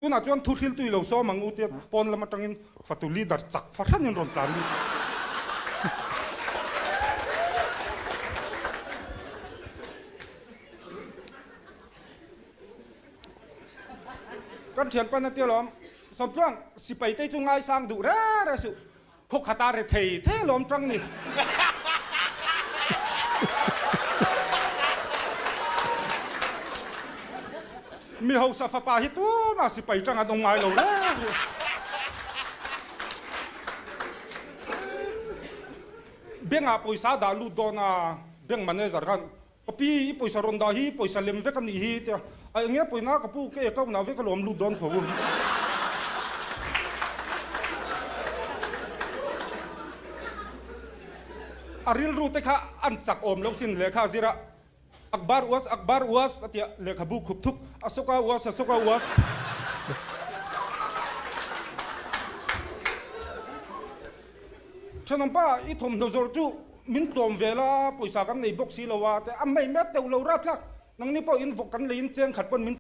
Tunah chuan thu hriltu i lo sawm ang u tia pawn lam atangin fatu leader chak fahranin rawn tlan lut. Kan thianpan a tia lawm, Sawmtluang sipai te chu ngaisang duh re re suh, khaw khata re thei thei alawm tang ni. Mi hausa fapa hi tumah sipai tang an awm ngai lo re re. Bank ah pawisa dah lut dawn a, bank manager khan Ka pi, i pawisa rawn dah hi pawisa lem vek a nih hi tia a eng nge pawina ka pu ke account ah vek alawm lut dawn tho. A rilru te kha an chak awm lo sin lehkha a zir a, Akbar uas, Akbar uas a tia lehkhabu khup thup, Asoka uas, Asoka uas. Thenawmpa, i thawmhnaw zawrh chu min tlawm ve la, pawisa kan nei bawk si lo a, te a mai met deuh lo rat hlak. Nangni pawh in vawk kan leiin cheng khat pawn min.